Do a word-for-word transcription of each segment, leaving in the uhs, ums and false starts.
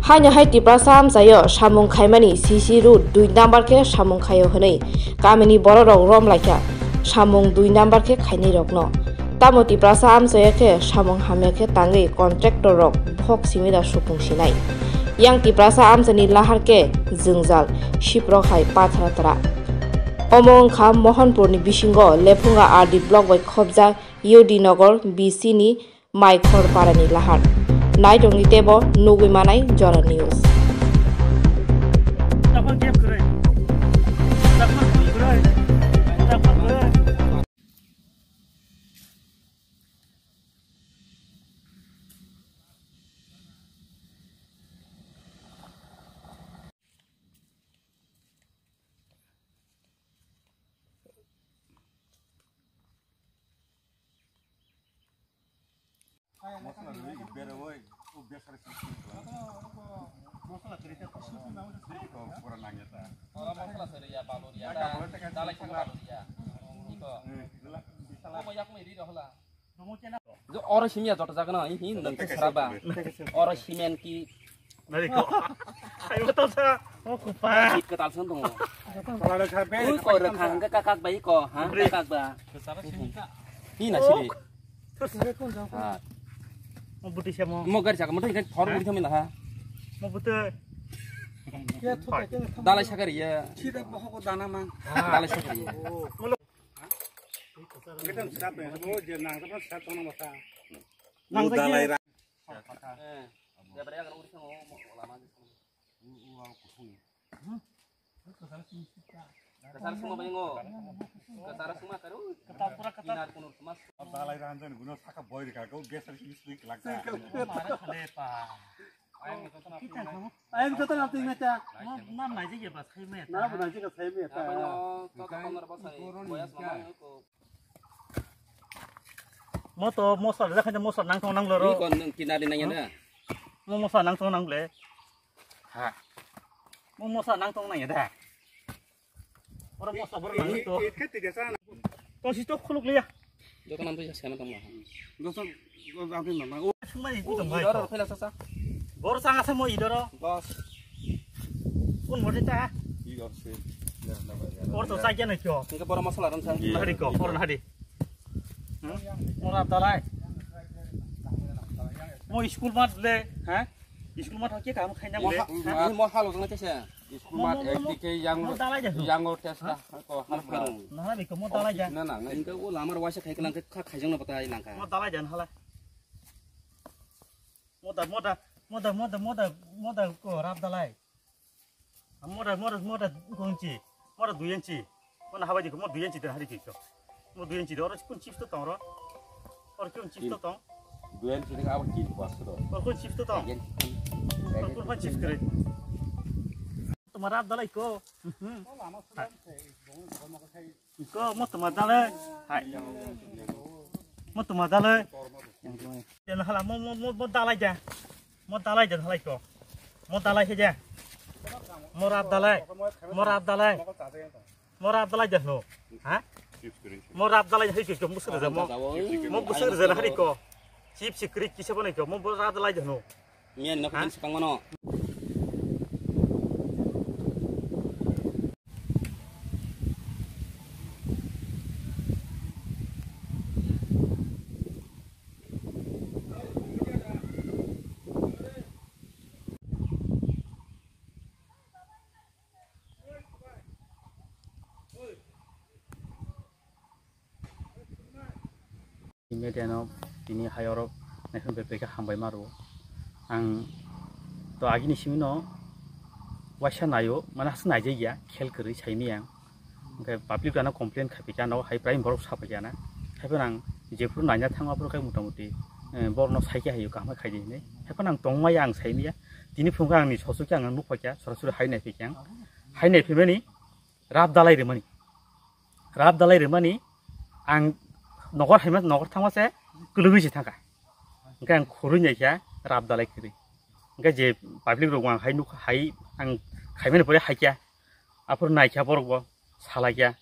Haino hai Tiprasa amchaio samung khaimani C C road dui number khe samung khaio hwnwi kamini bororok romlaikha samung dui number khe khainairokno. Tamo Tiprasa amchaio khe samung hamya khe tangwi contractor rok bohok simi da supung sinai. Yang Tiprasa amchani lahar khe jwngjal, siprok hai pathara tara. Omo wngkha Mohanpurni bisingo Lephunga R D block bai khobjak U D Nagar B C ni Maikhor parani lahar. Naitongni tebo nugwi manai Jora News. Oro simya joto jagano, hi, hi, nang sara ba. Oro simen ki. Nari ko. Ayo to sa. O kupa. Ki ketal sen tongo. Ui ko re khang ka kak bai ko, ha, ka kak ba. Hi na siri. Ha. Mo buti se mo. Mo gari chaka mo thai thor buti thami la ha. Mo buti. Dalai sakari ya. Sida bohok dana mang. Dalai sakari ya. Nang dalai ra. Dalai ra hanjani guno saka boy rika go gas ar sini sini kelak. Ayang joto na twi meta. Nam nai jige ba sai meta. Nam nai jige sai meta. Mo to mosa le khaja mosa nang tong nang loro. Ni kon nang kinari nang ya da. Mo mosa nang tong nang le. Ha. Mo mosa nang tong nang ya da. Ora mosa bor nang to. Tosi to khuluk liya. Joto nam to sana tong ma. Dosa, dosa ati nama. O sumai ku tong mai. Idoro phela sasa. Bor sanga samo idoro. Bos. Kun mori ta. Idor se. Or to sa kya na kyo. Ningka bor masala ran sa. Nahari ko, or nahari. Hmm? Ora dalai. Mo school mat le, ha? School mat ke kam khaina le. Mo halo jang tese. School mat ek dike yang yang testa ko har pharo. Nahari ko mo dalai ja. Na na. Ningka o lamar waisa khai klang kha khai jang na bata langka. Mo dalai ja hala. Moda, moda, moda, moda, moda, moda ko rap dalai. Moda, moda, moda ko inchi, moda dui inchi. Moda habai di ko, moda dui inchi dan hari kiko. Moda dui inchi, oro kun chips to tong ro. Oro kun chips to tong. Dui inchi ni abo ki ko asro. Oro kun chips to tong. Oro kun chips kre. Toma rap dalai ko. Ko mo tuma dalai. Hai. Mo tuma dalai. Jan hala mo mo mo mo dalai ja. Mo dalai jan halai ko. Mo dalai ke ja. Mo rap dalai. Mo rap dalai. Mo rap dalai jan ho. Ha? Mo rap dalai hai ke musur ja mo. Mo musur ja hari ko. Chip sikri kisa bonai ko. Mo rap dalai jan ho. Mian no kan sekang mano. Media no tini hai oro naikhe bebak khe hambai ma rwo. Ang to agini simi no waisa naio, mane aswk naijak ya, khel kwrwi saimaya. Hwnkhe public rano complain khai phaikha, ano hai prai borok sa phaikha na. Haiphano ang jephuru naina thango aphuru khe mota moti, eh, borokno saikhe haio kaham khe khaidi hinwi. Haiphano ang tongmaya ang saimaya. Tini phunukhe angni sochukhe ang nukphaikha, sorasori hai naiphaikha ang. Hai naiphaimani rap dalai rwmani. Rap dalai rwmani ang nokor haima, nokor thangma se kwlwgwi se thangkha. Hwnkhe ang khurui naikha rap dalai kwrwi. Hwnkhe je public rok ang hai nuk hai ang khaimani pore haikha. Aphuru naikha borok bo salaikha.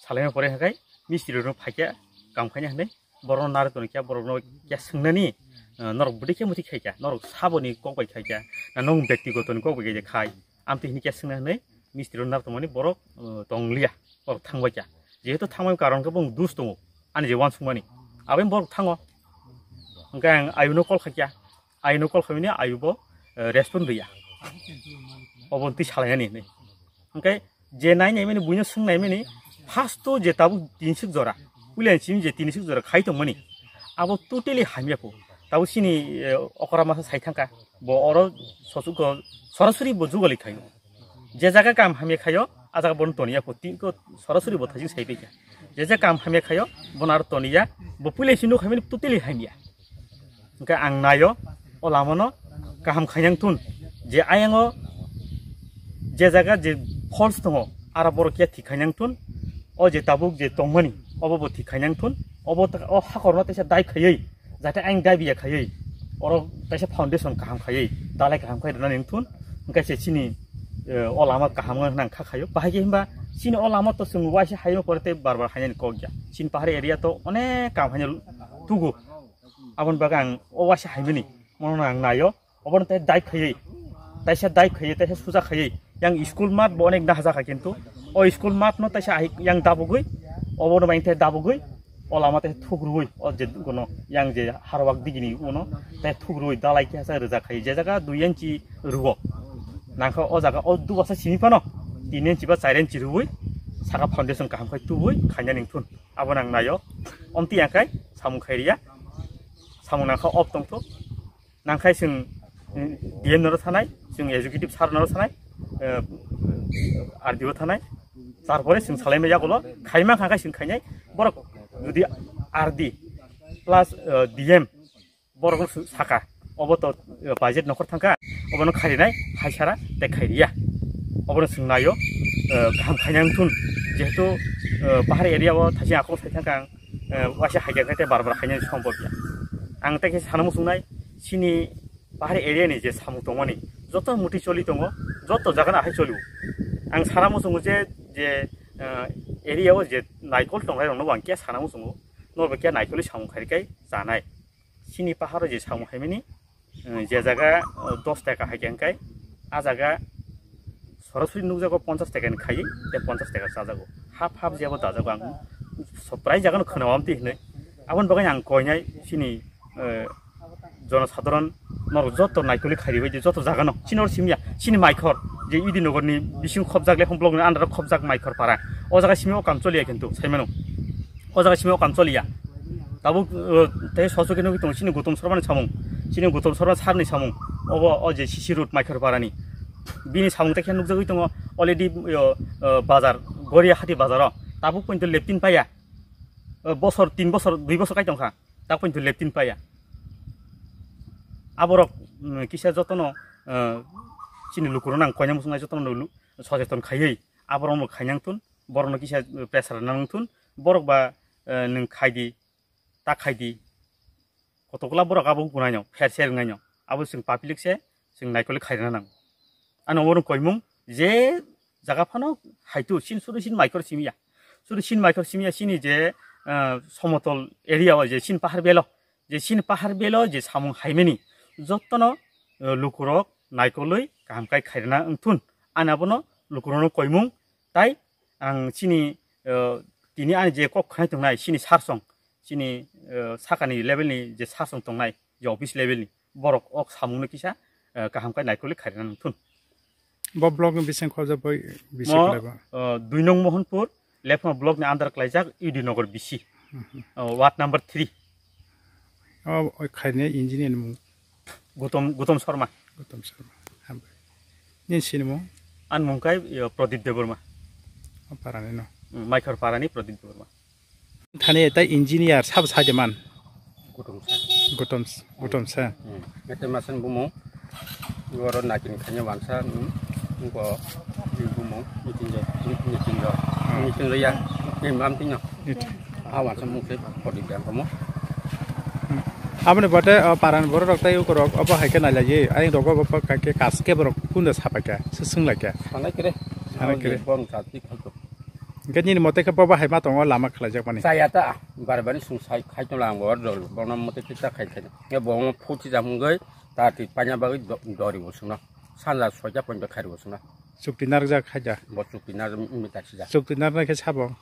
Salaimani pore hwnkhe mistri rok phaikha kam khaina hinwi borokno narwk tongkha, borokno khe swngnani. Ah, norok bwdwi khe muti khaikha, norok saboni kok bai khaikha, na nwng bektigoto ni kok bai khaikha khai, amtwi hini khe swngna hwnwi mistri rok narwkmani borok, ah, tongliya, borok thangbaikha. Jehetu thangmani karon khe bong dus tongo, ani je uansukmani, aboni borok thango. Hwnkhe ang ayuno call khaikha, ayuno call khaimani ayu bo, eh, respond rwya, obo twi salainani hwnwi. Hwnkhe je nai naimani buino swng naimani, first to je tabuk tinsuk jora, puila ni simi je tinsuk jora khai tongmani, abo totally hamya pho. Tabuk chini, eh, okra masa sai thangkha, bo oro sosugo sorasori bo jugali khaio. Je jaga kam hamya khaio, a jaga bono toniya pho, tiko sorasori bo thajing sai phaikha. Je jaga kam hamya khaio, bono aro toniya, bo puila simi nuk hamya totally hamya. Hwnkhe ang naio, o lamano kaham khainang thun, je ayango je jaga je false tongo, aro borok ya thik khainang thun, o je tabuk je tongmani, obo bo thik khainang thun, obo ta-, o hakorno teisa dai khaiwi, jate ayang dai biya khaiwi, oro teisa foundation kaham khaiwi, dalai kaham khai rwna ning thun, hwnkhe se chini, eh, o lama kaham wngna nang kha khaio, bahai khe himba chini o lama to chwng waisa haino pore tei bar bar hainani kok ya, chini pahari area to onek kam haino tugo. Aboni bagwi ang o waisa haimani, mono ang naio, obono tei dai khaiwi, taisa dai khaiwi, taisa suja khaiwi, yang school mat bo onek dahajak hai kintu, o school mat no taisa hai yang dabugwi, obono bai tei dabugwi, o lama tei thukrui, o je kono yang je harwak digini uno tei thukrui dalai khe sa rwjak khai, je jaga dui inchi rwo, nangkha o jaga o dubasa simi phano tin inchi ba char inchi rwi, saka foundation kaham khai tubui khaina ning thun. Abo nang naio, omti yang khai samung khai riya, samung nangkha op tongtho. Nangkhai chwng, mm, D M noro sanai, chwng executive sir noro sanai, eh, R D O thanai, tarpore chwng salaimai yagulo, khaima kha khe chwng khainai, borok jodi R D plus, eh, D M borok no saka, obo to, eh, budget nokhor thangkha, obono khairinai, haisara tei khairiya, obono chwng naio, eh, kaham khainai wngthun, jehetu, eh, pahar area o thaising akhong sai thangkha ang, eh, waisa haikhe khe tei bar bar khainani sombok ya. Ang tei khe sana muchungnai, chini pahari area ni je samung tongmani, joto muti choli tongo, joto jaga no ahai choli o. Ang sana muchungo je, je, eh, area o je naikol tongnai rok no bo ang khe sana muchungo, norok bo khe naikolwi samung khai khe chanai. Chini paharo je samung haimani, eh, je jaga, eh, dos taka hai khe hwnkhe, a jaga sorasori nukjago ponchas taka ni khai, tei ponchas taka chajago. Hap hap jebo dajago ang so-, prai jaga no khwna amtwi hinwi. Aboni bagwi ang koinai chini, eh, jonosadharon norok joto naikoli khairi bai di joto jaga no. Chini oro simya, chini maikhor je Idinogor ni bising khobjak, Lephang block ni under o khobjak maikhor para. O jaga simi o kam choliya kintu, saimano. O jaga simi o kam choliya. Tabuk, uh, tei soso khe nugwi tongo chini Gautam Sarma ni samung. Chini Gautam Sarma sir ni samung. Obo o je C C road Maikhor Parani. Bini samung tei khe nugjagwi tongo already, uh, uh, bazar, Goriahati bazar o. Tabuk pointo leptin paya. Uh, bosor, tin bosor, dui bosor kai tongkha. Tabuk pointo leptin paya. Aborok, um, kisa jotono, uh, chini lukurok nang koina muchungnai jotono lu-, socheton khaiwi. Aborok no khainang tun. Borokno kisa pressure nang thun, borok ba, eh, nwng khai di, ta khai di. Kotokla borok abo gwnai no, pher ser wngnai no. Abo chwng public se, chwng naikoli khairina nango. Ano oro koimung, je jaga phano haitu, sin suru sin maikhor simiya. Suru sin maikhor simiya sini je, eh, somotol area o je sin pahar belo, je sin pahar belo je samung haimani, jottono, eh, lukurok naikolwi kaham kai khairina wngthun. Ani abono lukurokno koimung, tai ang chini, eh, tini ani je kok khnai tongnai, chini sarsong, chini, eh, sakani level ni je sarsong tongnai, je office level ni, borok ok samungno kisa, eh, kaham kai naikolwi khairina wngthun. Bo block ni bising khorja bai bisi mo, khlaiba. Eh, dui nong Mohanpur, Lephang block ni under klaijak, U D Nagar bisi. Mhm. Eh, ward number three. Oh, oi khairni engineer ni mung. Gautam, Gautam Sharma. Gautam Sharma. Hambai. Nini sinimo? Ani mung kai, eh, Pradip Debbarma. O parani no. Mm, Maikhor parani Pradip Debbarma. Thani tai engineer sabo saide man. Gautam sir. Gautam, Gautam sir. Hmm. Ete masan bumung. Goro nakin khanya wansa, hmm. Ngo di bumung, nitin jo, nitin jo. Hmm. Nitin jo ya, imam tinyo. Nitin. A wansa mung se podi bang komo. Hmm. Aboni bote, o, paran borok rok tai ukorok obo hai khe nai lai ye. Ani rogo bo pa kake kaske borok kunda sapai khe, sesung lai khe. Sanai kere. Sanai kere. Bong jati khalto. Hwnkhe nini mote khe bo bahai ma tongo lama khlaijakmani. Chaya ta, bari bari sung sai khai tong lang bo dol, bono mote khe ta khai khai. Nge bo mo phuti jam wngwi ta twi paina bagwi do-, dori bo sungno. Sanja soita ponto khai bo sungno. Chukti narjak khaida. Bo chukti nar mi ta sija. Chukti narnai khe sabo.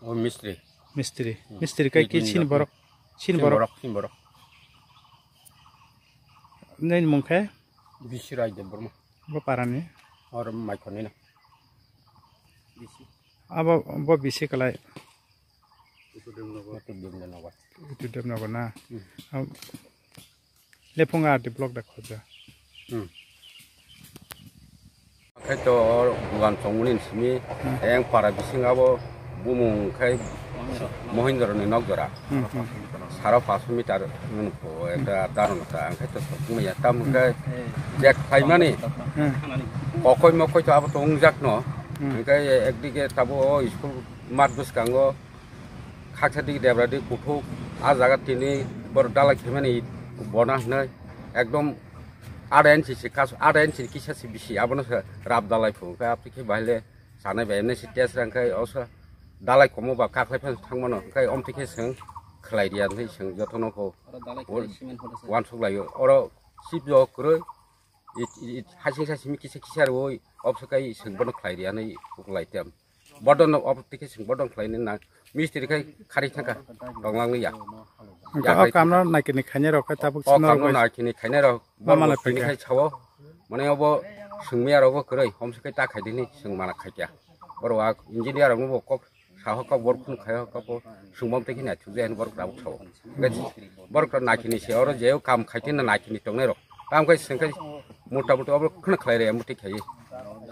O mistri. Mistri. Hmm. Mistri kai ki sini borok. Sini borok. Sini borok. Nini mung khe? Bisi Rai Debbarma. Bo parani? Or Maikhorni na. Abo bo bisi kalai. Utu Demnagar. Utu Demnagar na. Hmm. Lephunga R D block da khoja. Hmm. Khe to bugan chongmani simi, hmm, eng para bising abo bumung khai Mohindra ni nok jora. Hmm, hmm. Sara paso meter nung po ekta daron ta, ang khai to sokma ya tam khai, hmm, jet khai mani. Hmm. Kokoi mokoi to abo to ungjak no. Hmm. Ang khai ekdike tabo o school mat bwskango khaksa dik debra dik kuthuk, a jaga tini bor dalai khaimani bona hwnwi ekdom ada inchi se kas, ada inchi kisa se bisi, abono se rap dalai phu, khe aphi khe baile sanai bai nai se test rang khai osa dalai komo ba kaklai phan thangmano, khai omthi khe seng khlai riya hwnwi seng jotono ko. Oro dalai khlai cement hoda se. Wansuk laio, oro sip jo kwrwi, it, it, it, hasing sasimi kisa kisa rwi, obsa kai seng bono khlai riya hwnwi uklai tem. Bodon no obo tike sing bodon khlai ni na mistri khai khari thangka tonglang liya. Hwnkhe o kamno naikini khainai rok khe tabuk o sino kamno rok naikini khainai rok ma borok malai tini phaikha. Khai sao mane obo singmiya rogo kwrwi homse khai ta khai dini sing mana khaikya. Borok a engineer rok bo kok saho kok borok khun khai kok bo sing bom tike na thujai borok tabuk sao. Borok naikini se oro je kam khai tin naikini tongnai rok. Tamo khe chwng khe mota moti obo kheno khlai rw ya, muti khlaiwi.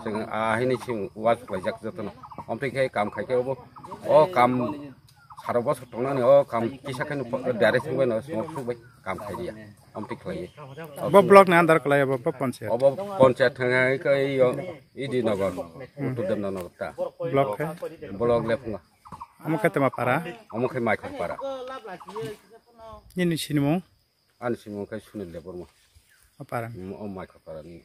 Chwng ahini chwng uansuk laijak jotono. Omtwi khe kam khai khe obo, o kam saro bosor tongnani, o kam kisa khe no direct wngwi no songok sukbai kam khai rw ya. Omtwi khlaiwi. Bo block ni under kwlai, bo, bo panchayat? Obo panchayat thang hai khe i o Idi Nagar, Uttor Demna Nagar ta. Block khe? Block Lephunga. Omo khe tama para? Omo khe Maikhor para. Nini sinimung? Ani sinimung khe Sunil Debbarma. O para ni? Mm, o Maikhor para ni.